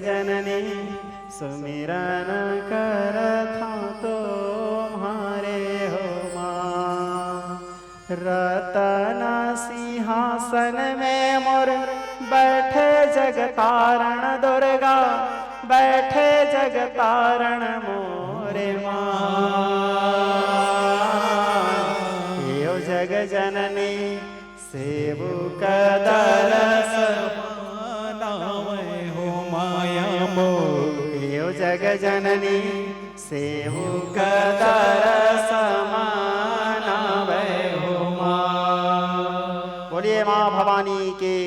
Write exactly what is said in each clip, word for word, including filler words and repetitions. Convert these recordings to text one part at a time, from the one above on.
जननी सुमिरन करथौं तुम्हारे हो माँ। रतन सिंहासन में मोर बैठे जगतारण दुर्गा, बैठे जगतारण मोरे माँ। हे ओ जग जननी सेवक दरस मानवै हो माया मोर। हे ओ जग जननी सेवक दरस मानवै हो माँ। बोलिए माँ भवानी के,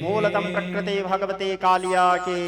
मूलतम प्रकृति भगवती कालिया के।